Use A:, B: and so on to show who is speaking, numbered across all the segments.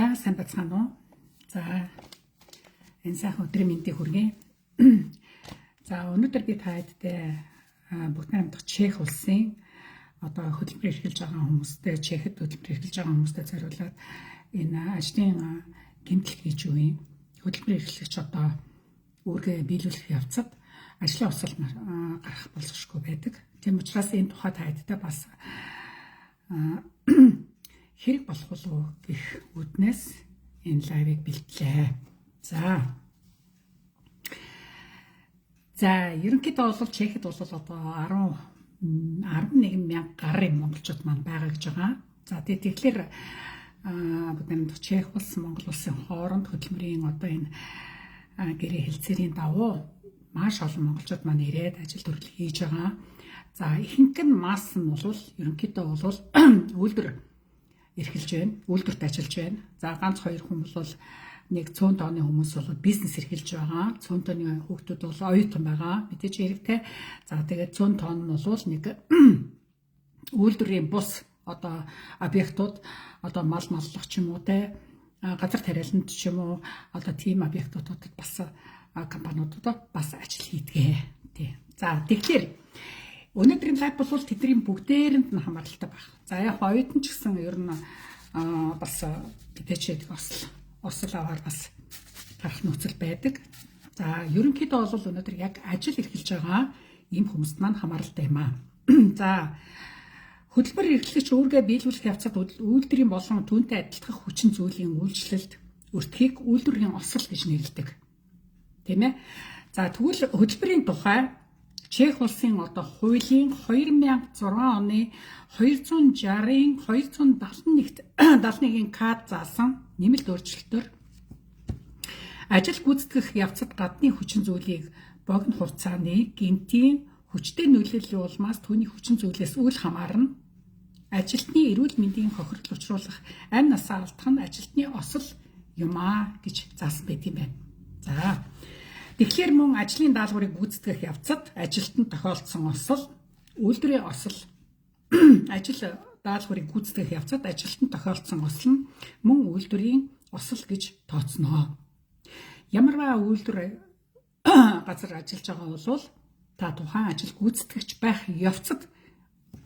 A: За, сайн бацгаана уу? За, энэ сайхан өдрийн мэндийг хүргэе. За, өнөөдөр би та хэдтэй бүгд найрамдах Чех улсын одоо хөдөлмөр эрхэлж байгаа хүмүүстэй, Чехэд хөдөлмөр эрхэлж байгаа хүмүүстэй зориулаад энэ ажлын гэмтэл хийж өгье. Хөдөлмөр эрхлэгч одоо үүргээ биелүүлэх явцад ажлын осол гарах болзошгүй байдаг. Тийм учраас энэ тухай та хэдтэй бас хэрэг болох уу гэх үүднээс энэ live ыг бэлтлээ. За. За, ерөнхийдөө бол Чехэд бол одоо 10 11 мянга гаруй монголчууд маань байгаа гэж байгаа. За, тэгэхээр бид нар Чех улс, Монгол улсын хооронд хөдөлмөрийн одоо энэ гэрээ хэлцээрийн дагуу маш олон монголчууд маань ирээд ажил төрөл хийж байгаа. За, ихэнх нь, масс нь бол ерөнхийдөө бол үйлдвэр эрхэлж байна. Үйлдвэрт ажиллаж байна. За, ганц хоёр хүн бол, нэг цөөн тооны хүмүүс бол бизнес эрхэлж байгаа. Цөөн тооны хүүхдүүд бол оюутан байгаа. Мэдээж хэрэгтэй. За, тэгээд цөөн тоон нь бол нэг үйлдвэрийн бус одоо объектууд, одоо мал маллах ч юм уу те, газар тариаланд ч юм уу, одоо тийм объектуудад бас, компаниудад бас ажил хийдэг. Тий. За, тэгэхээр өнөөдрийн live бол тэдний бүгдээрэнд нь хамааралтай байх. За, яг оюутан ч гэсэн ер нь бас мэдээч осол аваар бас гарах нөхцөл байдаг. За, ерөнхийдөө бол өнөөдөр яг ажил эрхэлж байгаа ийм хүмүүст маань хамааралтай юм аа. За, хөдөлмөр эрхлэгч үүргээ биелүүлэх явцад үйлдвэрийн болон түүнтэй адилтгах хүчин зүйлийн үйлчлэлд өртөхийг үйлдвэрийн осол гэж нэрлэдэг. Тийм ээ. За, тэгвэл хөдөлмөрийн тухай Чех улсын одоо хуулийн 2006 оны 260-ын 271-т 71-ийн К заасан нэмэлт өөрчлөлтөөр ажил гүйцэтгэх явцад гадны хүчин зүйлийг богино хугацааны гэмтийн хүчтэй нөлөөллийн улмаас түүний хүчин зүйлээс үл хамааран ажилтны эрүүл мэндийн хохирол учруулах, амь насаа алдах нь ажилтны осол юм аа гэж заасан байдаг юм байна. За, тэгэхээр мөн ажлын даалгаврыг гүйцэтгэх явцад ажилтнанд тохиолдсон осол, үйлдвэрийн осол, ажил даалгаврыг гүйцэтгэх явцад ажилтнанд тохиолдсон осол нь мөн үйлдвэрийн осол гэж тооцно. Ямарваа үйлдвэр газар ажиллаж байгаа бол та тухайн ажил гүйцэтгэгч байх явцад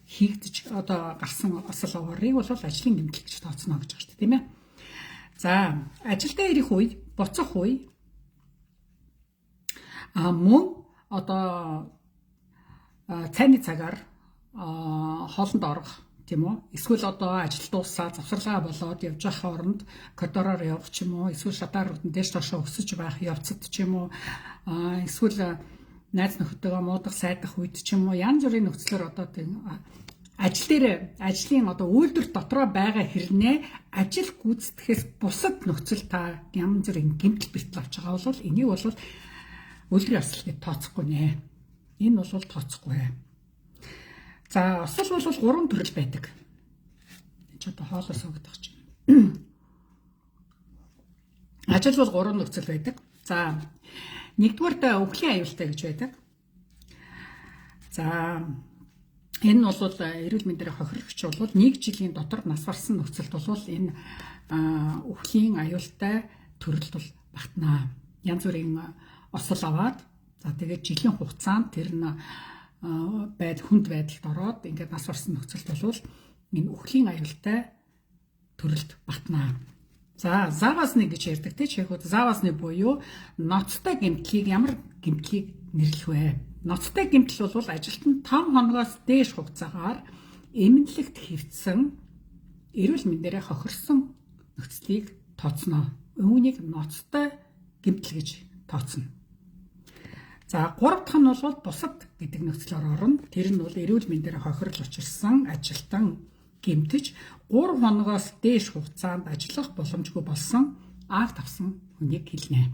A: хийгдэж одоо гарсан осол аваарыг бол ажлын гэмтэл гэж тооцно гэж байгаа шүү дээ, тийм ээ. За, ажилдаа ирэх үе, буцах үе, а мөн одоо цайны цагаар хоолнд орох, тийм үү? Эсвэл одоо ажил дуусаад завсарлага болоод явж байгаа хооронд коридороор явах ч юм уу, эсвэл шатаар дээш доошоо өсөж байх явцад ч юм уу, эсвэл найз нөхдөдөө муудах сайдах үед ч юм уу, янз бүрийн нөхцлөөр одоо ажил дээр, ажлын одоо үйлдвэр дотроо байгаа хэрнээ ажил гүйцэтгэхээс бусад нөхцөл та янз бүрийн гэмтэл бэртэл авч байгаа бол энийг бол үйлдвэрийн осол гэж тооцохгүй нэ. Энэ бол тооцохгүй. За, осол бол гурван төрөл байдаг. Энэ ч одоо хоолой суугдах чинь. Ажил бол гурван нөхцөл байдаг. За, нэгдүгээрт үхлийн аюултай гэж байдаг. За, энэ нь бол эрүүл мэндээр хохирогч бол нэг жилийн дотор нас барсан нөхцөлд бол энэ үхлийн аюултай төрөлд бол багтана. Янз бүрийн осол аваад, за, тэгээд жилийн хугацаанд тэр нь байд хүнд байдалд ороод ингээд нас барсан нөхцөлд бол энэ үхлийн аюултай төрөлд багтана. За, závažný гэж ярьдаг те, чехүүд závažný буюу ноцтой гэмтлийг ямар гэмтлийг нэрлэх вэ? Ноцтой гэмтэл бол ажилтан 5 хоногоос дээш хугацаагаар эмнэлэгт хэвтсэн, эрүүл мэндээрээ хохирсон нөхцөлийг тооцно. Үүнийг ноцтой гэмтэл гэж тооцно. За, гурав дахь нь бол бусад гэдэг нөхцлөөр орно. Тэр нь бол эрүүл мэндээр хохирол учирсан ажилтан гэмтэж 3 хоногоос дээш хугацаанд ажиллах боломжгүй болсон, акт авсан хүнийг хэлнэ.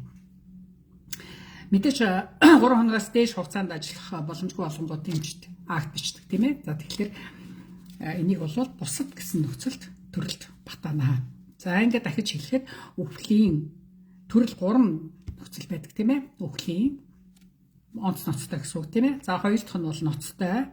A: Мэдээж 3 хоногоос дээш хугацаанд ажиллах боломжгүй болонгууд эмчит акт бичдэг, тийм ээ. За, тэгэхээр энийг бол бусад гэсэн нөхцөлд төрөлд батана. За, ингээд дахиж хэлэхэд үхлийн төрөл 3 нөхцөл байдаг, тийм ээ. Үхлийн онц ноцтой гэсэн үг, тийм ээ. За, хоёр дахь нь бол ноцтой.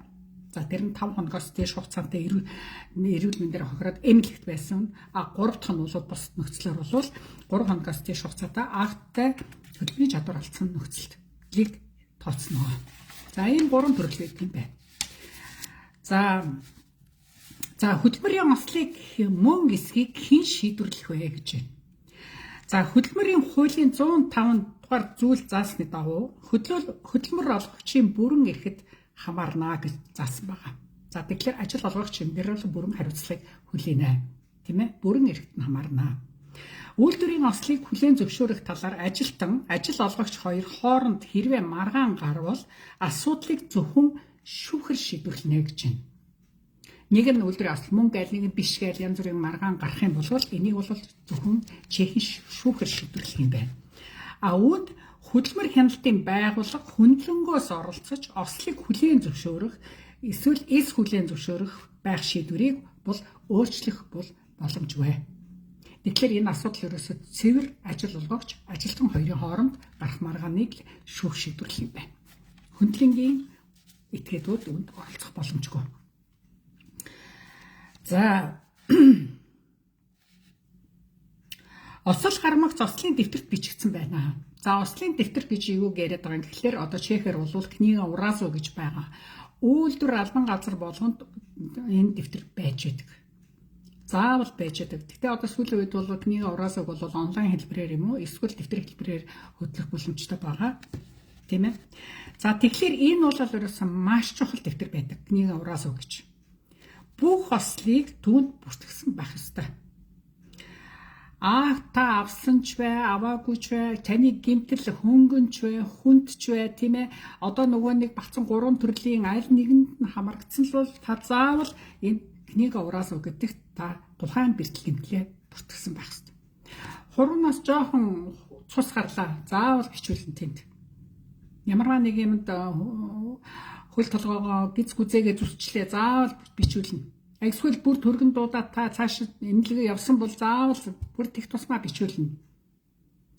A: За тэр нь 5 хоногоос дээш хугацаантай эрүүл мэндээр хохироод эмнэлэгт байсан. А 3 дахь нь бол бусад нөхцлөөр бол 3 хоногоос дээш хугацаатай акттай хөдөлмөрийн чадвар алдсан нөхцөлийг тооцно. За ийм 3 төрөл байдаг юм байна. За хөдөлмөрийн ослыг мөн эсхийг хэн шийдвэрлэх вэ гэж байна. За хөдөлмөрийн хуулийн 105 дугаар зүйл заасны дагуу хөдөлмөр олгогчийн бүрэн эрхэд хамаарна гэж заасан байгаа. За тэгэхээр ажил олгогч юм дээр бол бүрэн хариуцлагыг хүлээнэ. Тийм ээ? Бүрэн эрхэд нь хамаарна. Үйлдвэрийн ослыг хүлээн зөвшөөрөх талаар ажилтан, ажил олгогч хоёр хооронд хэрвээ маргаан гарвал асуудлыг зөвхөн шүүхэр шийдвэрлэнэ гэж байна. Нэг нь үйлдвэрийн осол мөн гээл, нэг нь биш гээл янз бүрийн маргаан гарах юм бол энийг бол зөвхөн чехийн шүүхэр шийдвэрлэх юм байна. А үүнд хөдөлмөр хяналтын байгууллага хөндлөнгөөс оролцож ослыг хүлээн зөвшөөрөх эсвэл эс хүлээн зөвшөөрөх байх шийдвэрийг бол өөрчлөх бол боломжгүй. Тэгэхээр энэ асуудал ерөөсөө цэвэр ажил олгогч, ажилтан хоёрын хооронд гарах маргааныг шүүх шийдвэрлэх юм байна. Хөндлөнгийн этгээдүүд үүнд оролцох боломжгүй. За осол гармагц ослын дэвтэрт бичигдсэн байна. За ослын дэвтэр гэж юу яриад байгаа юм гэхлээр одоо чехээр бол книга уразу гэж байгаа. Үйлдвэр албан газар болгонд энэ дэвтэр байж байдаг. Заавал байж байдаг. Гэхдээ одоо сүүлийн үед бол книга уразуг бол онлайн хэлбэрээр юм уу эсвэл дэвтэр хэлбэрээр хөдлөх боломжтой байгаа. Тийм ээ. За тэгэхээр энэ бол ерөөсөн маш чухал дэвтэр байдаг. Книга уразу гэж. Бүх ослыг түүнд бүртгэсэн байх ёстой. Аа та авсан ч бай, аваагүй ч бай, таны гэмтэл хөнгөн ч бай, хүнд ч бай, тийм ээ. Одоо нөгөө нэг багцсан 3 төрлийн аль нэгэнд нь хамрагдсан л бол та заавал энэ книга ураасуу гэдэгт та тухайн бэртэл гэмтлээ бүртгэсэн байх ёстой. Хурмаас жоохон цус гарлаа. Заавал бичүүлнэ тэнд. Ямарваа нэг юмд хөл толгоогоо гиз гүзээгээ зүсчлээ. Заавал бичүүлнэ. Эсвэл бүр төргөн дуудаад та цааш эмнэлгээ явсан бол заавал бүр тех тусмаа бичүүлнэ.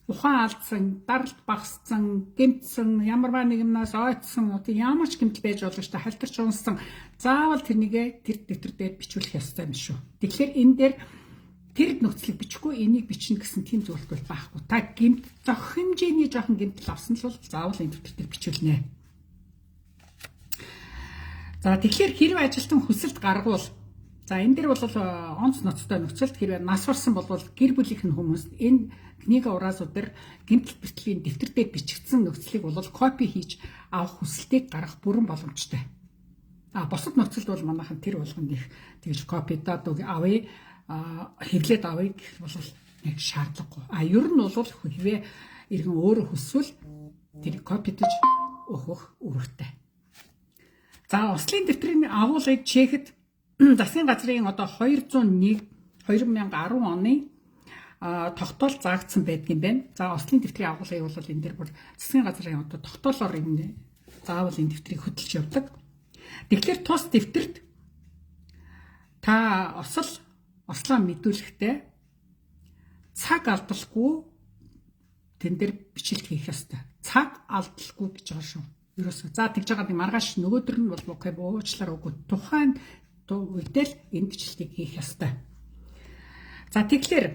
A: Ухаан алдсан, даралт багассан, гэмтсэн, ямарваа нэг юмнаас ойцсон, одоо ямар ч гэмтэл байж болно шүү дээ. Халтарч унсан. Заавал тэрнийгээ тэр дэвтэр дээр бичүүлэх ёстой юм шүү. Тэгэхээр энэ дээр тэр нөхцөлийг бичихгүй энийг бичнэ гэсэн тийм зүйлт бол байхгүй. Та гэмт зохих хэмжээний жоохон гэмтэл авсан л бол заавал энэ дэвтэр дээр бичүүлнэ. За тэгэхээр хэрвээ ажилтан хүсэлт гаргавал за энэ дээр бол онц ноцтой нөхцөлд хэрвээ нас барсан бол гэр бүлийнх нь хүмүүс энэ книга ураасуу дээр гэмтэл бэртлийн дэвтэр дээр бичигдсэн нөхцөлийг бол копи хийж авах хүсэлтийг гаргах бүрэн боломжтой. А бусад нөхцөлд бол манайхан тэр болгонд их тэгж копидаад авъя, хэвлээд авъя гэх бол нэг шаардлагагүй. А ер нь бол хэрвээ иргэн өөрөө хүсвэл тэр копидож өгөх үүрэгтэй. За ослын дэвтрийн агуулгыг чехэд засгийн газрын одоо 201 2010 оны тогтоол заагдсан байдгийн байна. За ослын дэвтрийн агуулгыг бол энэ дээр бүр засгийн газрын одоо тогтоолоор энэ заавал энэ дэвтрийг хөдөлж явдаг. Тэгэхээр тус дэвтэрт та ослоо мэдүүлэхдээ цаг алдалгүй тэн дээр бичлэг хийх ёстой. Цаг алдалгүй гэж байгаа шүү. Ерөөсөө за тэгж байгаа нэг маргааш нөгөөдөр нь бол окей уучлаарай үгүй тухайн үедээ л энэ бичлэгийг хийх ёстой. За тэгэхээр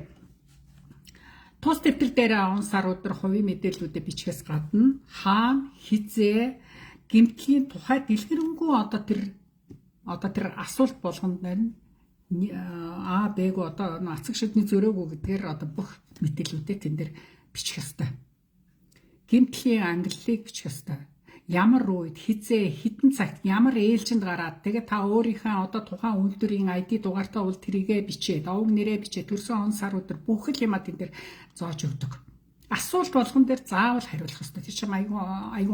A: тус дэвтэр дээр он сар өдөр хувийн мэдээллүүдэд бичгээс гадна хаана хизээ гэмтлийн тухай дэлгэрэнгүй одоо тэр асуулт болгонд нь А Б гоо одоо ацаг шидний зөрөөгүй гэдгээр одоо бүх мэдээллүүдээ тэн дээр бичих ёстой. Гэмтлийн ангиллыг бичих ёстой. Ямар үед хизээ хитэн цагт ямар ээлжинд гараад тэгээ та өөрийнхөө одоо тухайн үйлдвэрийн ID дугаартай бол тэрийгэ бичээ, овг нэрээ бичээ, төрсөн он сар өдөр бүх л юма тэн дээр зоож өгдөг. Асуулт болгон дээр заавал хариулах ёстой. Тэр чинь айгүй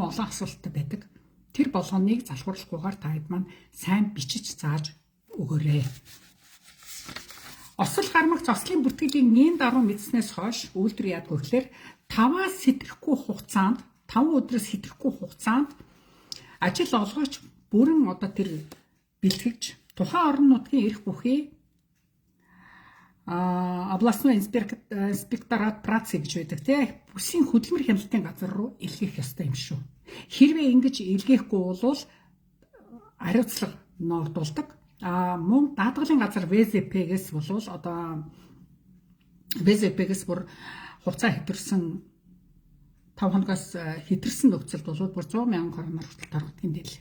A: олон асуулттай байдаг. Тэр болгоныг залхуурлахгүйгээр та хэд маань сайн бичиж зааж өгөөрэй. Осол гармагц ослын бүртгэлийн энэ даруй мэдснээс хойш үйлдвэр яадаг вэ гэхээр 5-аас сэтрэхгүй хугацаанд 5 өдрөөс хэтрэхгүй хугацаанд ажил олгогч бүрэн одоо тэр бэлтгэж тухайн орон нутгийн эрх бүхий областной инспекторат працы гэж байдаг тий бүсийн хөдөлмөр хяналтын газар руу илгээх ёстой юм шүү. Хэрвээ ингэж илгээхгүй бол хариуцлага ногдуулдаг. А мөн даатгалын газар ВЗП-гээс болвол одоо ВЗП-гээс бүр хугацаа хэтэрсэн 5 хоногоос хэтэрсэн нөхцөлд бол бүр 100 мянган короноор хүртэл торгодог юм байл.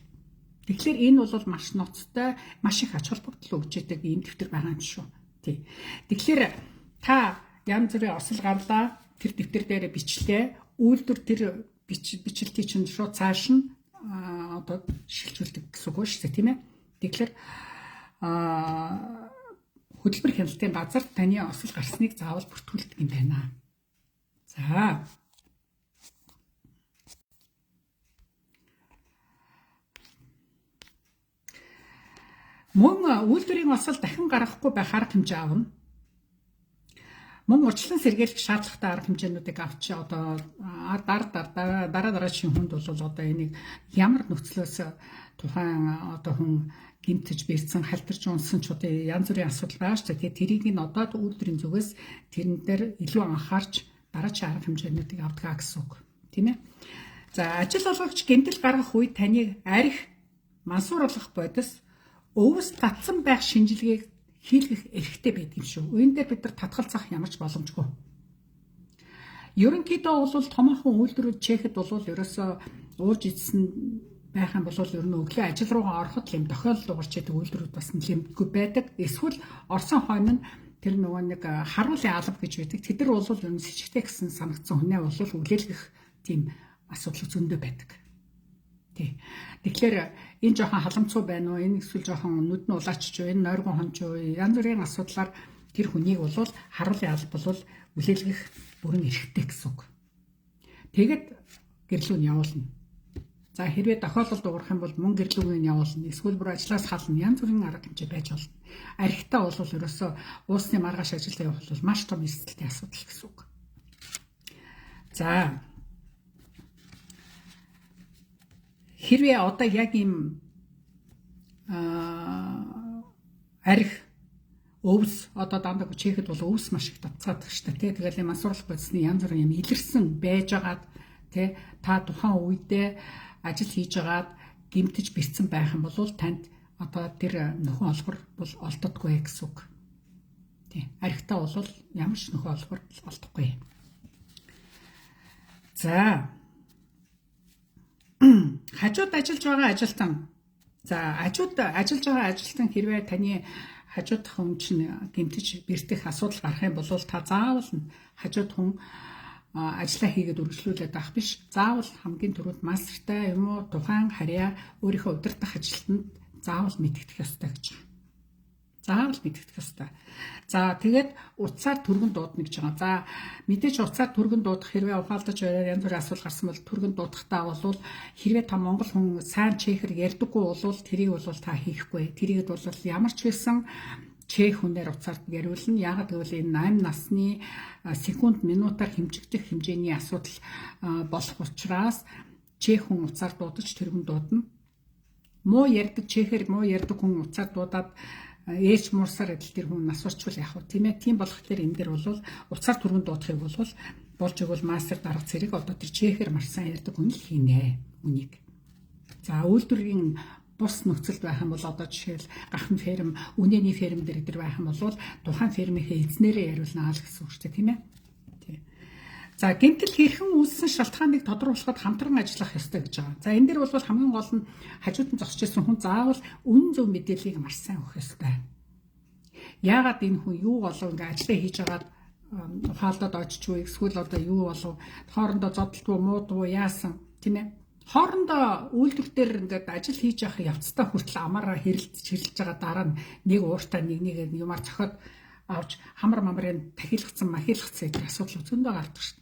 A: Тэгэхээр энэ бол маш ноцтой, маш их ач холбогдол өгч идэг ийм дэвтэр байгаа юм шүү. Тий. Тэгэхээр та янз бүрийн осол гарлаа, тэр дэвтэр дээр бичлээ. Үйлдвэр тэр бичлэлтийг чинь шууд цааш нь одоо шилжүүлдэг гэсэн үг шүү дээ, тийм ээ. Тэгэхээр хөдөлмөр хяналтын газар таны осол гарсныг заавал бүртгүүлдэг юм байна. За. Мөн үйлдвэрийн осол дахин гаргахгүй байх арга хэмжээ авна. Мөн урьдчилан сэргийлэх шаардлагатай арга хэмжээнүүдийг авч одоо дараа дараагийн хүнд бол одоо энийг ямар нөхцлөөс тухайн одоо хүн гэмтэж бэрцэн халтарч унсан ч одоо янз бүрийн асуудал байгаа шүү дээ. Тэгээд тэрийг нь одоо үйлдвэрийн зүгээс тэрэн дээр илүү анхаарч дараагийн арга хэмжээнүүдийг авдаг гэсэн үг. Тийм ээ. За, ажил олгогч гэмтэл гаргах үед таныг арх мансууруулах бодис өвс татсан байх шинжилгээг хийлгэх эрхтэй байдаг юм шүү. Энэ дээр бид нар татгалзах ямар ч боломжгүй. Ерөнхийдөө бол томоохон үйлдвэрүүд Чехэд бол ерөөсөө ууж идсэн байх юм бол ер нь өглөө ажил руугаа ороход л юм тохиолдол дуурч идэг үйлдвэрүүд бас нэлэмтгүй байдаг. Эсвэл орсон хойно нь тэр нөгөө нэг харуулын алба гэж байдаг. Тэд нар бол ер нь сэжигтэй гэсэн санагдсан хүнээ бол үлээлгэх тийм асуудал зөндөө байдаг. Тий. Тэгэхээр энэ жоохон халамцуу байна уу? Энэ эсвэл жоохон нүд нь улаач ч юу, энэ нойргон хон ч юу, янз бүрийн асуудлаар тэр хүнийг бол харуулын алба бол үлээлгэх бүрэн эрхтэй гэсэн үг. Тэгэд гэрлүү нь явуулна. За, хэрвээ тохиолдолд уурах юм бол мөн гэрлүүг нь явуулна. Эсвэл бүр ажлаас хална. Янз бүрийн арга хэмжээ байж болно. Архитаа бол ерөөсөө уусны маргааш ажилдаа явах бол маш том эрсдэлтэй асуудал гэсэн үг. За, хэрвээ одоо яг ийм арх өвс одоо дандаа Чехэд бол өвс маш их татцаадаг шүү дээ. Тэгэл юм асуурлах бодисны янз бүрийн юм илэрсэн байжгаад тий та тухайн үедээ ажил хийж байгаад гэмтэж бэрцэн байх юм бол танд одоо тэр нөхөн олгор бол олддоггүй гэсэн үг. Тий. Архитаа бол ямар ч нөхөн олгор олдохгүй. За, хажууд ажиллаж байгаа ажилтан. За, хажууд ажиллаж байгаа ажилтан хэрвээ таны хажууд хүн чинь гэмтэж бэртэх асуудал гарах юм бол та заавал хажууд хүн ажлаа хийгээд үргэлжлүүлээд байх биш. Заавал хамгийн түрүүнд мастертай юм уу тухайн харьяа өөрийнхөө удирдах ажилтнанд заавал мэдэгдэх ёстой гэж байна. Заавал мэдэгдэх ёстой. За, тэгээд утсаар түргэн дуудана гэж байгаа. За, мэдээж утсаар түргэн дуудах хэрвээ ухаалдаж байгаад янз бүрийн асуудал гарсан бол түргэн дуудахдаа бол хэрвээ та монгол хүн сайн чехэр ярьдаггүй бол тэрийг бол та хийхгүй. Тэрийг бол ямар ч байсан чех хүнээр утсаар яриулна. Яагаад гэвэл энэ 8 насны секунд минутаар хэмжигдэх хэмжээний асуудал болох учраас чех хүн утсаар дуудаж тэргэн дуудана. Муу ярьдаг чехээр муу ярьдаг хүн утсаар дуудаад ээч муурсаар адил тэр хүн нас орчвол яах вэ, тийм ээ. Тийм болох тэр энэ дээр бол утсаар түргэн дуудахыг бол болж игэл мастер дарга зэрэг одоо тэр чехээр маш сайн ярьдаг хүн л хийнэ үнийг. За, үйлдвэрийн бус нөхцөлд байх юм бол одоо жишээл гахам ферм, үнэний ферм дээр дээр байх юм бол тухайн фермийнхээ эзнэрээ яриулнаа л гэсэн үг шүү дээ, тийм ээ. За, гэмтэл хэрхэн үүссэн шалтгааныг тодруулахад хамтран ажиллах ёстой гэж байгаа. За, энэ дээр бол хамгийн гол нь хажууд нь зогсож исэн хүн заавал үнэн зөв мэдээллийг маш сайн өгөх ёстой. Яагаад энэ хүн юу болов ингээ ажиллаа хийж байгаад ухаалдаад очиж үү, эсвэл одоо юу болов, хоорондоо зодтолтгүй муудгүй яасан, тийм ээ. Хоорондоо үйлдвэр дээр ингээд ажил хийж явах явцдаа хүртэл амаараа хэрэлдэж хэрэлж байгаа дараа нь нэг ууртаа нэг нэг юмар цохиод авч хамар мамрын тахилгацсан махилгацсан гэдэг асуудал зөндөө гардаг шүү дээ.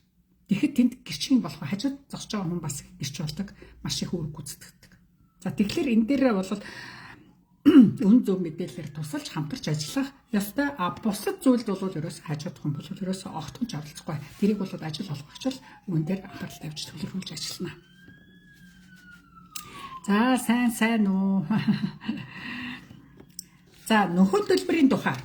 A: Тэгэхэд тэнд гэрчин болох хажууд зогсож байгаа хүн бас гэрч болдог, маш их үүрэг гүйцэтгэдэг. За, тэгэхээр энэ дээр бол үн зөв мэдээлэлээр тусалж хамтарч ажиллах ёстой. А бусад зүйлд бол ерөөс хажууд хүн бол ерөөс огтхон ч оролцохгүй. Тэрийг бол ажил олгогч л үүн дээр анхаарал тавьж төлөвлөж ажиллана. За, сайн сайн уу. За, нөхөн төлбөрийн тухай.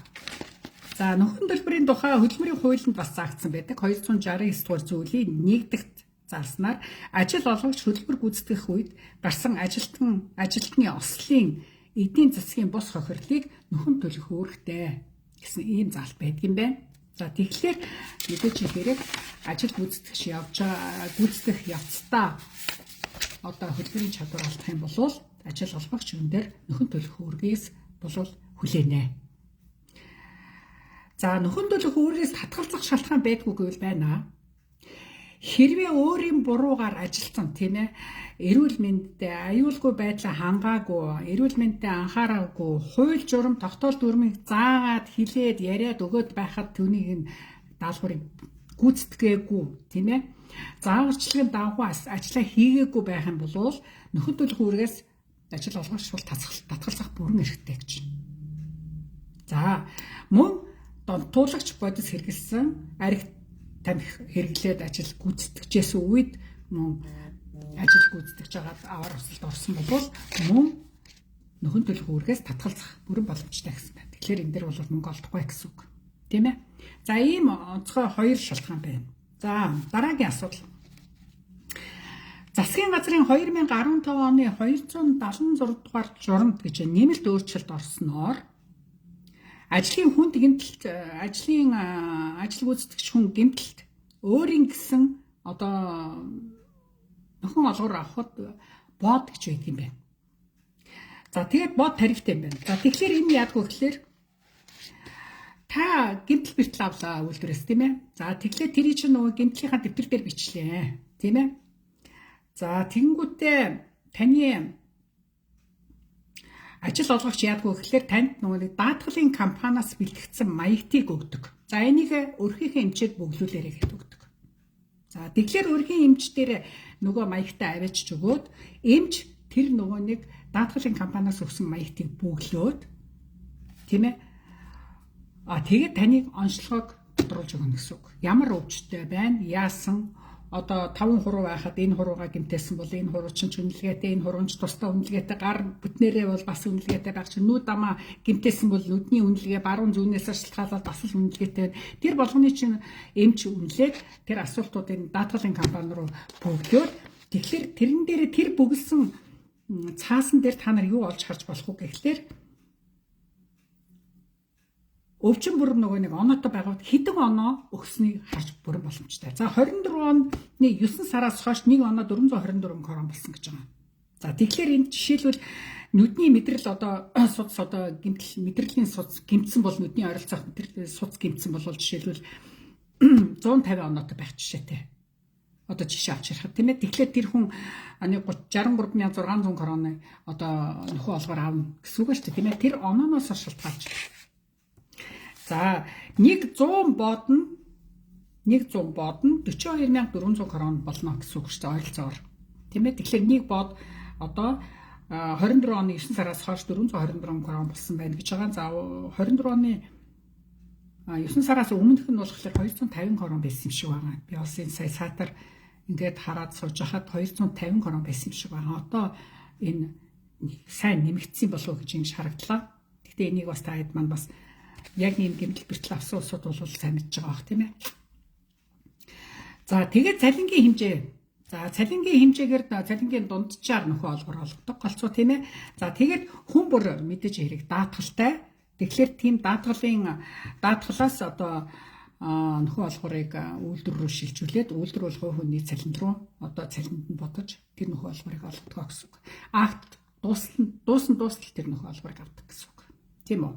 A: За, нөхөн төлбөрийн тухай хөдөлмөрийн хуулинд бас заагдсан байдаг. 269 дугаар зүйлийн нэгдэгт зарласнаар ажил олгогч хөдөлмөр гүйцэтгэх үед гарсан ажилтны ослын эдийн засгийн бус хохирлыг нөхөн төлөх үүрэгтэй гэсэн ийм заалт байдаг юм байна. За тэгэхээр мэдээж хэрэг ажил гүйцэтгэгч явж байгаа гүйцэтгэх явцдаа одоо хөдөлмөрийн чадвар алдах юм бол ажил олгогч юун дээр нөхөн төлөх үүргээс болвол хүлээнэ. За нөхөн төлөх үүргээс татгалзах шалтгаан байдгүй гэвэл байна. Хэрвээ өөрийн буруугаар ажилтсан, тийм ээ, эрүүл мэндэд аюулгүй байдлаа хангаагүй, эрүүл мэндэд анхаараагүй, хууль журам тогтоол дүрмийг заагаад хилээд яриад өгөөд байхад түүнийг нь даалгаврыг гүйцэтгээгүй, тийм ээ, зааварчилгааны дагуу ажлаа хийгээгүй байх юм бол нөхөн төлөх үүргээс ажил олгогч бол татгалзах бүрэн эрхтэй гэж. За мөн донтуулагч бодис хэрэглэсэн, арх тамхи хэрэглээд ажил гүйцэтгэжсэн үед мөн ажил гүйцэтгэж байгаад аваар осолд орсон бол мөн нөхөн төлөх үүргээс татгалзах бүрэн боломжтой гэсэн байна. Тэгэхээр энэ дээр бол мөнгө олдохгүй гэсэн үг. Тийм ээ. За ийм онцгой хоёр шалтгаан байна. За дараагийн асуудал. Засгийн газрын 2015 оны 276 дугаар журамд гэж нэмэлт өөрчлөлт орсноор ажлын хүнд гэмтэлт, ажлын ажил гүйцэтгэгч хүн гэмтэлт өөрийн гэсэн одоо нөхөн олгоор авахд бод гэж байдаг юм байна. За тэгээд бод тарифтай юм байна. За тэгэхээр энэ яадаг вэ гэхээр та гэмтэл бэртэл авлаа үйлдвэрээс, тийм ээ. За тэгэхээр тэрий чинь нөгөө гэмтлийнхаа дэвтэр дээр бичлээ, тийм ээ. За тэгэнгүүтээ таны ажил олгогч яадаг вэ гэхээр танд нөгөө нэг даатгалын компаниас бэлтгэгдсэн маягтыг өгдөг. За энийг өрхийнхээ эмчээд бөглүүлээрэй гэж өгдөг. За тэгэхээр өрхийн эмч дээр нөгөө маягтаа авчиж өгөөд эмч тэр нөгөө нэг даатгалын компаниас өгсөн маягтыг бөглөөд, тийм ээ. А тэгээд таныг онцлогоог тодруулж өгнө гэсэн үг. Ямар өвчтэй байна, яасан, одоо 5 хуруу байхад энэ хуруугаа гэмтээсэн бол энэ хуруу чинь ч үнэлгээтэй, энэ хуруу ч тусдаа үнэлгээтэй, гар бүтнээрээ бол бас үнэлгээтэй байх чинь, нүд амаа гэмтээсэн бол нүдний үнэлгээ баруун зүүнээс шалтгаалаад бас л үнэлгээтэй. Тэр болгоны чинь эмч үнэлээд тэр асуултуудыг даатгалын компани руу бөглөөд, тэгэхээр тэрэн дээр тэр бөглөсөн цаасан дээр та нар юу олж харж болох вэ гэхлээр өвчин бүр нөгөө нэг оноотой байгаад хэдэн оноо өгснийг харж бүрэн боломжтой. За 24 оны 9 сараас хойш нэг оноо 424 крон болсон гэж байгаа. За тэгэхээр энэ жишээлбэл нүдний мэдрэл одоо судас одоо гэмтэл мэдрэлийн судас гэмтсэн бол нүдний ойролцоох мэдрэл судас гэмтсэн бол жишээлбэл 150 оноотой байх жишээтэй. Одоо жишээ авч ярихад, тийм ээ. Тэгэхээр тэр хүн нэг 63,600 кроны одоо нөхөн олгоор авна гэсэн үг шүү дээ, тийм ээ. Тэр онооноос шалтгаалж. За 100 бод нь 100 бод нь 42,400 крон болно гэсэн үг шүү дээ, ойролцоогоор. Тийм ээ. Тэгэхээр нэг бод одоо 24 оны 9 сараас хойш 424 крон болсон байна гэж байгаа. За 24 оны 9 сараас өмнөх нь болохоор 250 крон байсан юм шиг байгаа. Би бас энэ сая сайтар ингээд хараад сууж хахад 250 крон байсан юм шиг байгаа. Одоо энэ сайн нэмэгдсэн болов уу гэж ингэж харагдлаа. Гэхдээ энийг бас та хэд маань бас яг ийм гэмтэл бэртэл авсан улсууд бол сайн мэдж байгаа бах, тийм ээ. За тэгээд цалингийн хэмжээ. За цалингийн хэмжээгээр цалингийн дунджаар нөхөө олгоор олгодог голцоо, тийм ээ. За тэгээд хүн бүр мэдээж хэрэг даатгалтай. Тэгэхээр тийм даатгалын даатгалаас одоо нөхөө олгоорыг үйлдвэр рүү шилжүүлээд үйлдвэр бол хувь хүний цалин руу одоо цалинд нь бодож тэр нөхөө олгоорыг олгодог гэсэн үг. Акт дуусна дуустал тэр нөхөө олгоорыг авдаг гэсэн үг. Тийм үү?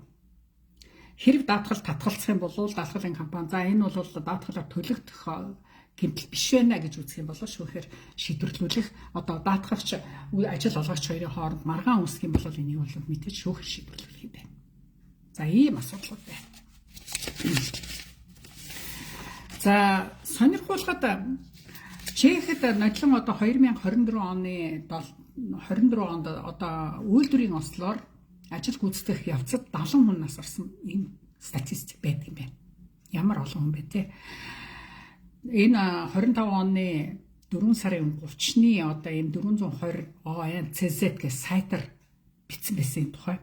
A: Хэрэг даатгал татгалзах юм бол даатгалын компани за энэ бол даатгалаар төлөгдөх гэмтэл биш байна гэж үзэх юм бол шүүхээр шийдвэрлүүлэх одоо даатгагч ажил олгогч хоёрын хооронд маргаан үүсэх юм бол энийг бол мэдээж шүүхээр шийдвэрлүүлэх юм байна. За ийм асуудлууд байна. За сонирхуулахад Чехэд нодлон одоо 2024 оны 24 онд одоо үйлдвэрийн ослоор ажил гүйцэтгэх явцад 70 хүн нас орсон энэ статистик байдаг юм байна. Ямар олон хүн бэ те. Энэ 25 оны 4 сарын 30-ны одоо энэ 420 ONCZ гэх сайтар бичсэн байсан энэ тухай.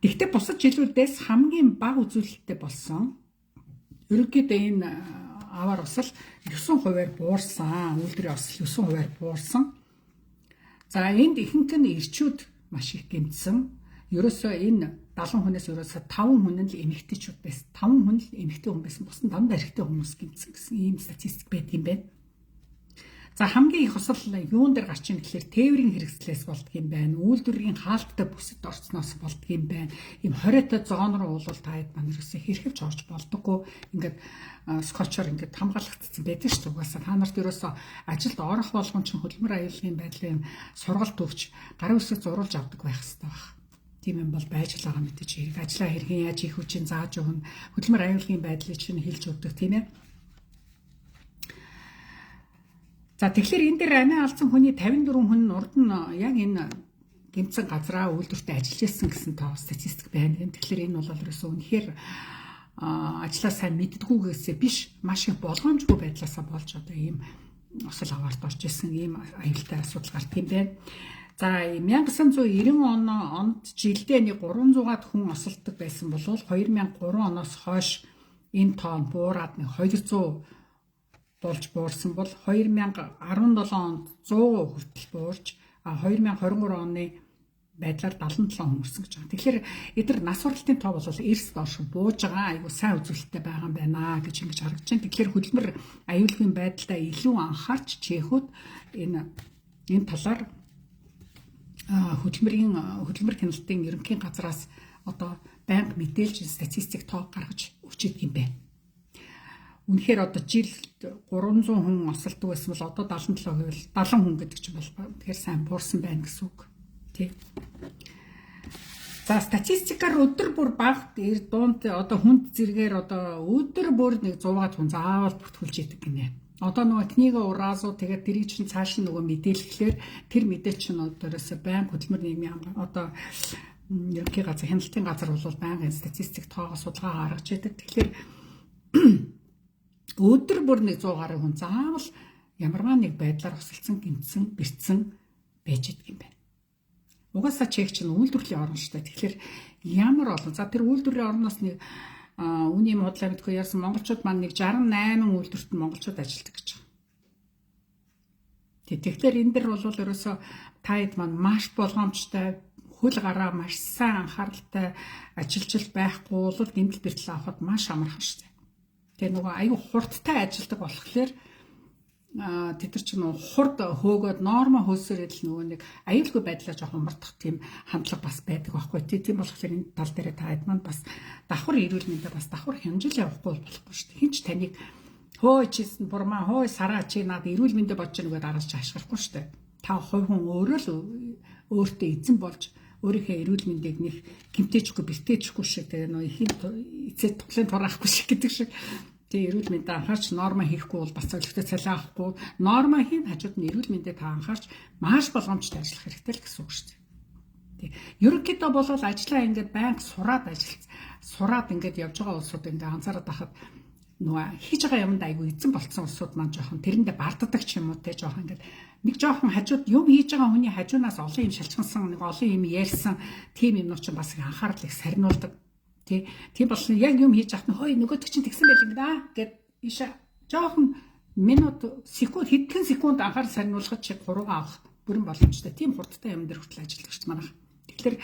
A: Тэгвэл бусад жилүүдээс хамгийн бага үзүүлэлттэй болсон. Ерөнхийдөө энэ аваар осол 9%-аар буурсан. Үйлдвэрийн осол 9%-аар буурсан. За энд ихэнх нь эрчүүд маш их гэмтсэн. Ерөөсөө энэ 70 хүнээс ерөөсөө 5 хүн нь л эмэгтэйчүүд байсан. 5 хүн л эмэгтэй хүн байсан. Бус нь дандаа эрэгтэй хүмүүс гэмтсэн гэсэн ийм статистик байдаг юм байна. За, хамгийн их осол юун дээр гарч ийн гэхээр тээврийн хэрэгслээс болдог юм байна. Үйлдвэрийн хаалттай бүсэд орсноос болдог юм байна. Ийм хориотой зон руу бол та хэд маань ерөөсөө хэрхэвч орж болдоггүй. Ингээд скотчоор ингээд хамгаалагдсан байдаг шүү дээ. Угаасаа та нарт ерөөсөө ажилд орох болгон чинь хөдөлмөр аюулгүйн байдлын сургалт өгч, гарын үсэг зуруулж авдаг байх хэрэгтэй байх. Тийм юм бол байж л байгаа мэдээж хэрэг. Ажлаа хэрхэн яаж хийх үү чинь зааж өгнө. Хөдөлмөр аюулгүйн байдлыг чинь хэлж өгдөг, тийм ээ. За, тэгэхээр энэ дээр амиа алдсан хүний 54 хүн нь урд нь яг энэ гэмтсэн газраа үйлдвэртээ ажиллаж исэн гэсэн тоо статистик байна. Тэгэхээр энэ бол ерөөсөө үнэхээр ажлаа сайн мэддгүүгээсээ биш, маш их болгоомжгүй байдлаасаа болж одоо ийм осол аваарт орж исэн, ийм аюултай асуудал гардаг юм байна. За, 1990 онд жилдээ нэг 300-аад хүн осолдог байсан бол 2003 оноос хойш энэ тоо буураад нэг 200 болж буурсан бол 2017 онд 100 хүртэл буурч, 2023 оны байдлаар 77 хүн өрсөн гэж байгаа. Тэгэхээр эдгээр нас баралтын тоо бол эрс доош бууж байгаа, айгу сайн үзүүлэлттэй байгаа юм байна гэж ингэж харагдаж байна. Тэгэхээр хөдөлмөр аюулгүй байдалтай илүү анхаарч чехүүд энэ талаар хөдөлмөр хяналтын ерөнхий газраас одоо байнга мэдээлж, статистик тоо гаргаж өгч идэг юм байна. Үнэхээр одоо жил 300 хүн осолдог байсан бол одоо 77 гэвэл 70 хүн гэдэг чинь бол тэгэхээр сайн буурсан байна гэсэн үг. Тий. За, статистикаар өдөр бүр баг эр дунд одоо хүнд зэрэгээр одоо өдөр бүр нэг 100-аад хүн заавал бүртгүүлж идэг гинэ. Одоо нөгөө книга уразу, тэгээд тэрийг чинь цааш нь нөгөө мэдээлэхлээр тэр мэдээ чинь одоороос байнга хөдөлмөр нийгмийн одоо ерөнхий газар, хяналтын газар бол байнгын статистик тоогоо судалгаа гаргаж идэг. Тэгэхээр өдөр бүр нэг 100 гаруй хүн заавал ямарваа нэг байдлаар осолцсон, гэмтсэн, бэртсэн байж идэг юм байна. Угаасаа чех чинь үйлдвэрлэлийн орн шүү дээ. Тэгэхээр ямар олон. За, тэр үйлдвэрлэлийн орноос нэг үний модлаа мэдгүй яасан монголчууд маань нэг 68 үйлдвэрт нь монголчууд ажилладаг гэж байгаа. Тэгэхээр энэ дэр бол ерөөсөө та хэд маань маш болгоомжтой, хөл гараа маш сайн анхааралтай ажиллаж байхгүй бол гэмтэл бэртэл авахд маш амархан шүү дээ. Тэгээ нөгөө аюу хурдтай ажилдаг болохоор тэд нар чинь хурд хөөгөөд норма хөөсөр идэл нөгөө нэг аюулгүй байдлаа жоохон мартах тийм хандлага бас байдаг байхгүй тий. Тийм болохоор энэ тал дээр та хэд маань бас давхар эрүүл мэндэ бас давхар хянжил явахгүй болохгүй шүү дээ. Хинч таныг хөөе чийсэн бурмаа, хөөе сараа чи над эрүүл мэндэ бодож байгаа гэдэг араас чи ашиглахгүй шүү дээ. Та хувь хүн өөрөө л өөртөө эзэн болж өөрийнхөө эрүүл мэндийг нэг гэмтээчихгүй бэртээчихгүй шиг, тэгээ нөө ихийн эцээ туглын тураахгүй шиг гэдэг шиг. Тэгээ эрүүл мэндэ анхаарч норма хийхгүй бол бас зөвлөгтэй цалин авахгүй. Норма хийн хажууд нь эрүүл мэндэ та анхаарч маш болгоомжтой ажиллах хэрэгтэй л гэсэн үг шүү дээ. Тэг. Ерөнхийдөө бол ажлаа ингээд байнга сураад ажиллаж, сураад ингээд явж байгаа улсууд ингээд анзаараад байхад нөгөө хийж байгаа юмд айгүй эзэн болцсон улсууд маань жоохон тэрэндээ барддаг ч юм уу те, жоохон ингээд нэг жоохон хажууд юм хийж байгаа хүний хажуунаас олон юм шалчгансан, нэг олон юм ярьсан тийм юмнууд чинь бас их анхаарал их сарниулдаг. Тий. Тийм болсон яг юм хийж явахт нь хөөе нөгөөдөг чинь тэгсэн байл ингээд аа гэд ийшээ жоохон минут, секунд, хэдхэн секунд анхаарал сарниулахад чи хуруугаа авах бүрэн боломжтой. Тийм хурдтай юм дээр хүртэл ажилладаг шүү дээ манайх. Тэгэхээр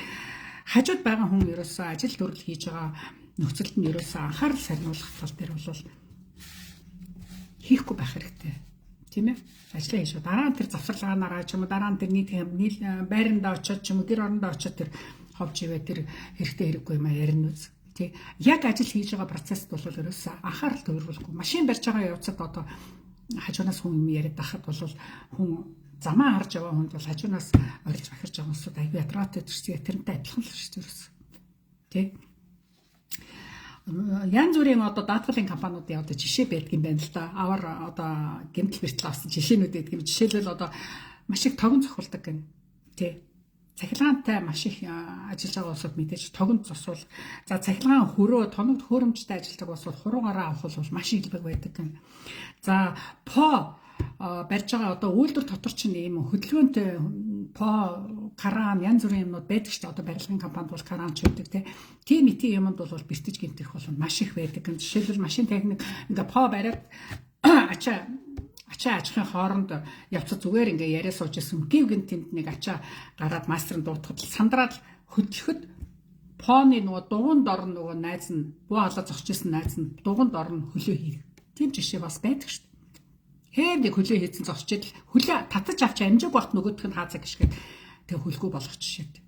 A: хажууд байгаа хүн ерөөсөө ажил төрөл хийж байгаа нөхцөлд нь ерөөсөө анхаарал сарниулах тал дээр бол хийхгүй байх хэрэгтэй. Тийм ээ. Ажлаа хийж дараа нь тэр завсарлагаанаараа ч юм уу, дараа нь тэр нийт байрандаа очиод ч юм уу, гэр орондоо очиод тэр ховж ивэ тэр хэрэгтэй хэрэггүй юм ярина үз. Тий. Яг ажил хийж байгаа процессд бол ерөөсөө анхаарал төвлөрүүлэхгүй. Машин барьж байгаа явцад одоо хажуунаас хүн юм яриад байхад бол хүн замаа харж яваа хүнд бол хажуунаас орилж бахирч байгаа хүмүүсүүд аягүй ядраатай төрсөй, тэрнтэй адилхан л шүү дээ ерөөсөө. Тий. Янз бүрийн одоо даатгалын компаниудын одоо жишээ байдаг юм байна л да. Авар одоо гэмтэл бэртэл авсан жишээнүүд байдаг юм. Жишээлбэл, одоо маш их тогон цохилдог гэнэ. Тий. Цахилгаантай маш их ажиллаж байгаа улсууд мэдээж тогон цосвол, за, цахилгаан хөрөө тоногд хөөрөмжтэй ажилладаг улсууд хуруугаараа авах бол маш илбэг байдаг гэнэ. За, по барьж байгаа одоо үйлдвэр дотор чинь ийм хөдөлгөөнтэй по, кран, янз бүрийн юмнууд байдаг шүү дээ. Одоо барилгын компанид бол кран ч байдаг тий. Тийм итийн юмд бол бэртэж гэмтэх бол маш их байдаг. Жишээлбэл, машин техник ингээ по бариад ачаа Ачаа ажихын хооронд явцад зүгээр ингээ яриа сууж исэн. Гів гин тэнд нэг ачаа гараад мастер нь дуутахад сандраад хөдлөхөд поны нөгөө дугуйн дор нөгөө найз нь буу халаа зогсож исэн найз нь дугуйн дор нь хөлөө хийх. Тийм жишээ бас байдаг шүү дээ. Хээр нэг хөлөө хийсэн зогсож идэл хөлөө татаж авч амжиг багт нөгөөх нь хаазаа гიშгээд тэг хөлгүй болгох жишээтэй.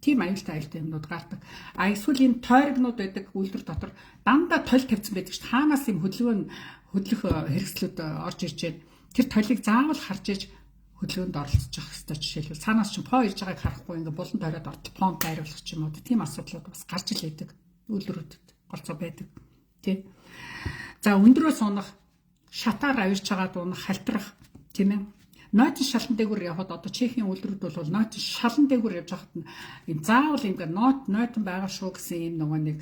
A: Тийм аюултай юмнууд гардаг. А эсвэл ийм тойрогнууд байдаг үйлдвэр дотор дандаа толь тавьсан байдаг шүү дээ. Хаанаас ийм хөдөлгөөн хөдлөх хэрэгслүүд орж ирж байна. Тэр толийг заавал харж иж хөдөлгөөнд оролцож явах хэрэгтэй. Жишээлбэл цаанаас чинь по ирж байгааг харахгүй ингээ булан тойроод ортол помп дайруулах ч юм уу. Тийм асуудлууд бас гарч ил байдаг. Үйлдвэрүүдэд голцоо байдаг. Тий. За өндрөөс унах, шатаар авирч байгаа дунах, халтрах тийм ээ. Нойтон шалан дээгүүр явхад одоо Чехийн үйлдвэрүүд бол нойтон шалан дээгүүр явж байхад юм заавал ингээ нойтон байгаа шүү гэсэн юм нөгөө нэг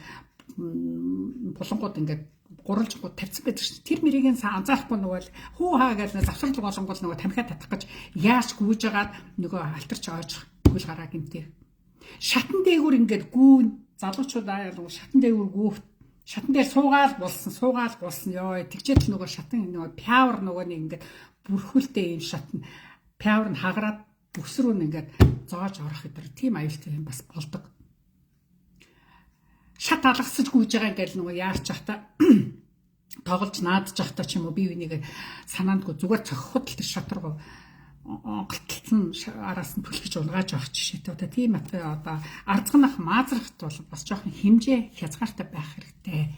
A: булангууд ингээд гурвалжингууд тавьсан байдаг шүү. Тэр мөрийг нь анзаарахгүй нөгөө л хүү хаа гэж завсрал болонгол нөгөө тамхиа татах гэж яаж гүйж агаад нөгөө алтарч ойж хөл гараа гимтээ. Шатан дээгүүр ингээд гүүн залуучууд аа шатан дээгүүр гүүх шатан дээр суугаал болсон ёо тэгчээд л нөгөө шатан нөгөө пявр нөгөө нэг ингээд бүрхүүлтэй юм шатна. Пявр нь хагараад бүс рүү нь ингээд зоож орох гэдэг тийм аюултай юм бас болдог. Шат алгасаж гүйж байгаа ингээд нөгөө яарч байхдаа тоглож наадж байхдаа ч юм уу бие биенийг санаандгүй зүгээр цохиход л тэр шат руу онголтолсон араас нь түлхэж унгааж авах жишээтэй. Одоо тийм атгай одоо арзганах маазрахт бол бас жоохон хэмжээ хязгаартай байх хэрэгтэй.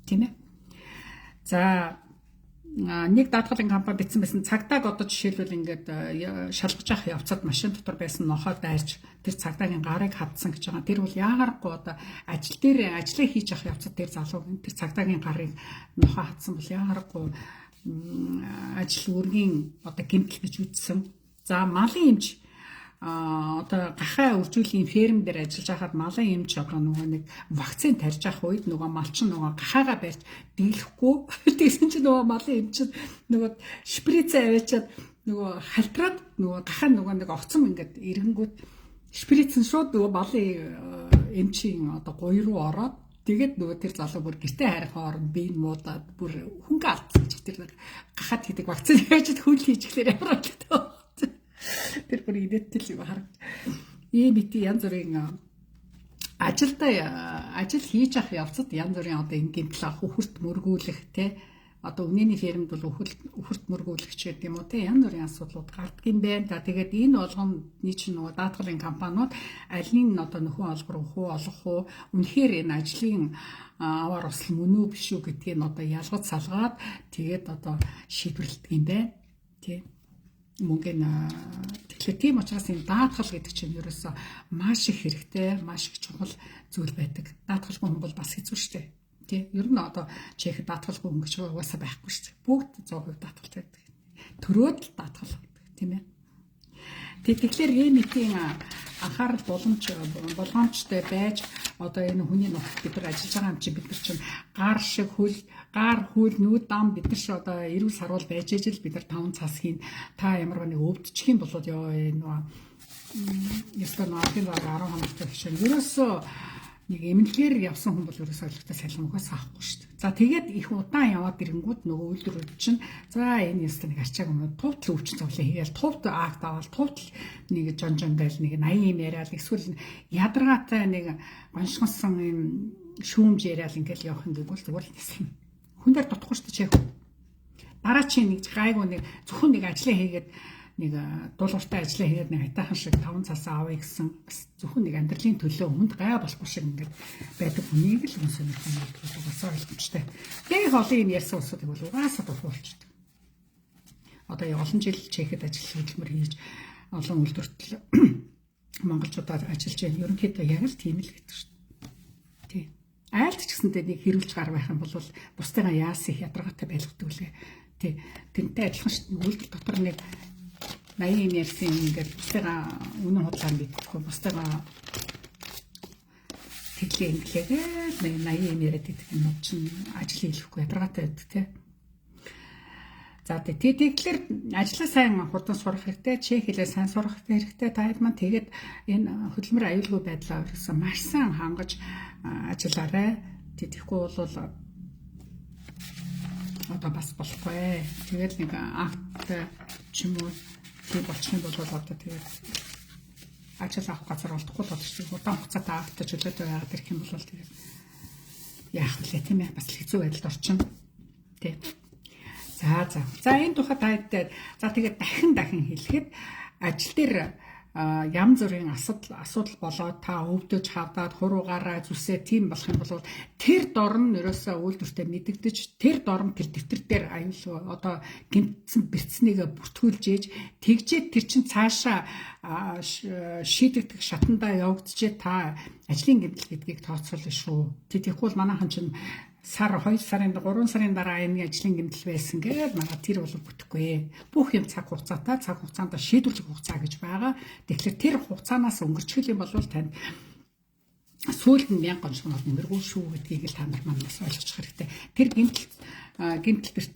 A: Тийм ээ. За нэг даатгалын компани бичсэн байсан цагдааг одоо жишээлбэл ингээд шалгаж авах явцад машин дотор байсан нохой дайрч тэр цагдаагийн гарыг хадсан гэж байгаа. Тэр бол яагарахгүй одоо ажил дээр ажлаа хийж авах явцад тэр залуу тэр цагдаагийн гарыг нохой хадсан бол яагарахгүй ажил үүргийн одоо гэмтэл гэж үзсэн. За малын эмч одоо гахай үржүүлийн ферм дээр ажиллаж байхад малын эмч одоо нөгөө нэг вакцин тарьж авах үед нөгөө малчин нөгөө гахайгаа барьж дийлэхгүй тэгсэн чинь нөгөө малын эмч нөгөө шприцээ аваачаад нөгөө халтраад нөгөө гахай нөгөө нэг огцом ингээд ирэнгүүт шприц нь шууд нөгөө малын эмчийн одоо гуй руу ороод тэгээд нөгөө тэр залуу бүр гэртээ харих хооронд бие муудаад бүр хөнгө алдсан гэж тэр гахаад хийдэг вакцин яаж хөл хийчихлээр ямар болтой. Тэр бүр инээдтэй юм харагд. Ийм ити янз бүрийн ажилдаа ажил хийж авах явцад янз бүрийн одоо энэ гэмтэл авах, үхэрт мөргүүлэх те одоо үнэний фермд бол үхэрт мөргүүлэх ч гэдэг юм уу те янз бүрийн асуудлууд гардаг юм байна. За тэгээд энэ болгоны чинь нөгөө даатгалын компаниуд аль нь одоо нөхөн олгор өхөө олох уу үнэхээр энэ ажлын аваар осол мөн үү биш үү гэдгийг нь одоо ялгаж салгаад тэгээд одоо шийдвэрлэдэг юм байна. Тэ мөнгө нь тэгэхээр тийм учраас энэ даатгал гэдэг чинь ерөөсөө маш их хэрэгтэй, маш их чухал зүйл байдаг. Даатгалгүй хүн бол бас хэцүү шүү дээ. Тий. Ер нь одоо Чехэд даатгалгүй хүн гэж угаасаа байхгүй шүү дээ. Бүгд 100% даатгалтай байдаг. Төрөөд л даатгал авдаг, тийм ээ. Тэгэхээр ийм мэтийн анхаарал болгоомжтой байж одоо энэ хүний нутагт бид нар ажиллаж байгаа юм чи бид нар чинь гар шиг хөл, гар хөл нүд дам бид нар чи одоо эрүүл саруул байж ижил бид нар таван цас хийн. Та ямар нэг өвдчих юм болоод ёо энэ нөгөө ёстой нөгөө 10 хоногтой хишээ. Ерөөсөө нэг эмнэлгээр явсан хүн бол ерөөсөө ойлгохтой салхи угаас авахгүй шүү дээ. За тэгээд их удаан яваад ирэнгүүт нөгөө үйлдвэрүүд чинь за энэ ёстой нэг арчааг юм туутал өвчин зовлон хийгээл туут акт аваад туутал нэг жон жон гайл нэг 80 юм яриад эсвэл ядаргаатай нэг гоншгонсон юм шүүмж яриад ингээл явах юм бол зүгээр л нислэн. Хүн дээр дутхгүй шүү дээ чех. Дараа чинь нэг гайгүй нэг зөвхөн нэг ажлаа хийгээд нэг дуулууртай ажлаа хийгээд нэг айтаахан шиг таван цасаа авъя гэсэн бас зөвхөн нэг амьдралын төлөө хүнд гай болохгүй шиг ингээд байдаг хүнийг л хүн сонирхон болдог угаасаа ойлгомжтой. Их олон юм ярьсан улсуудыг бол угаасаа дургүй болчихдог. Одоо олон жил Чехэд ажил хөдөлмөр хийж олон үйлдвэрт монголчуудаар ажиллаж байна. Ерөнхийдөө яг л тийм л гэдэг шүү дээ. Тий. Айлт ч гэсэндээ нэг хэрүүлж гар байх юм бол бусдыгаа яасан их ядаргаатай байлгадаг үлээ. Тий. Тэрнтэй адилхан шүү дээ. Үйлдвэр дотор нэг 80 юм ярьсан юм ингээд бусдыгаа үнэн худлаар мэддэхгүй бусдыгаа тэглээ инглээгээд 80 юм яриад идэх юм чинь ажил хийхгүй ядаргаатай байдаг тий. За тэгэхээр ажлаа сайн хурдан сурах хэрэгтэй, чех хэлээ сайн сурах хэрэгтэй. Та хэд маань тэгээд энэ хөдөлмөр аюулгүй байдлаа ерөөсөө маш сайн хангаж ажиллаарай. Тэгэхгүй бол Одоо бас болохгүй. Тэгэл нэг акт ч юм уу тийм болчих юм бол одоо тэгээд ажил авах газар олдохгүй л болж чинь удаан хугацаатай акт чөлөөтэй байгаад ирэх юм бол тэгээд яах вэ, тийм ээ, бас хэцүү байдалд орчихно. Тий. За за. За, энэ тухай та за тэгээд дахин дахин хэлэхэд ажил дээр янз бүрийн асуудал болоод та өвдөж хавдаад хуруугаараа зүсээ тийм болох юм бол тэр дорн ерөөсөө үйлдвэртээ мэдэгдэж, тэр дорн тэр дэвтэр дээр аюул одоо гэмтсэн бэртснийг бүртгүүлж ээж тэгжээд тэр чин цаашаа шийдэгдэх шатандаа явагдчихээ та ажлын гэмтэл гэдгийг тооцоолно шүү. Тэгэхгүй бол манайхан чинь сар 2 сарын 3 сарын дараа энэ ажлын гэмтэл байсан гээд манай тэр бол бүтэхгүй. Бүх юм цаг хугацаатай, цаг хугацаанд шийдвэрлэх хугацаа гэж байгаа. Тэгэхээр тэр хугацаанаас өнгөрчих юм бол танд сүүлд нь 1000 гоншгон бол нэмэргүй шүү гэдгийг л та нар маань бас ойлгочих хэрэгтэй. Тэр гэмтэл бэрт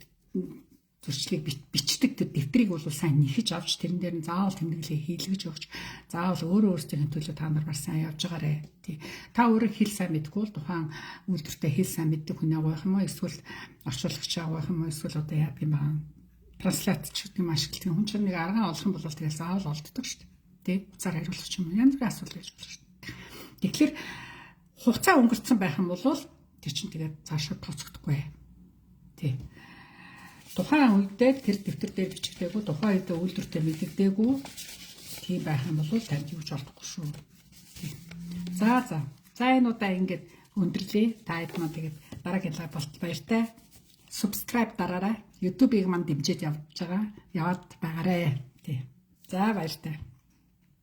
A: зөрчлийг бичдэг тэр дэвтрийг бол сайн нэхэж авч, тэрэн дээр нь заавал тэмдэглэгээ хийлгэж өгч, заавал өөрөө өөрсдийн төлөө та нар бас сайн явж байгаарэ. Тий. Та өөрөө хэл сайн мэдэхгүй бол тухайн үйлдвэртээ хэл сайн мэддэг хүнээ гуйх юм уу, эсвэл орчуулагчаа гуйх юм уу, эсвэл одоо яадаг юм бэ? Translate ч гэдэг юм ашигладаг. Хүн чинь нэг аргаан олох юм бол тэгэл заавал олддог шүү дээ. Тий. Уцаар хариулах ч юм уу. Янз бүрийн асуудал байж болно шүү дээ. Тэгэхээр хугацаа өнгөрцөн байх юм бол тэр чинь тэгээд цаашаа тооцогдохгүй. Тий. Тухайн үедээ тэр дэвтэр дээр бичигдээгүй, тухайн үедээ үйлдвэртээ мэдэгдээгүй тийм байх юм бол танд юу ч олдохгүй шүү. За за. За, энэ удаа ингээд өндөрлөө. Та хэд маань тэгээд дараагийн live болтол баяртай. Subscribe дараарай. YouTube-ыг маань дэмжиж явж байгаа. Яваад байгаарэ. Тий. За, баяртай.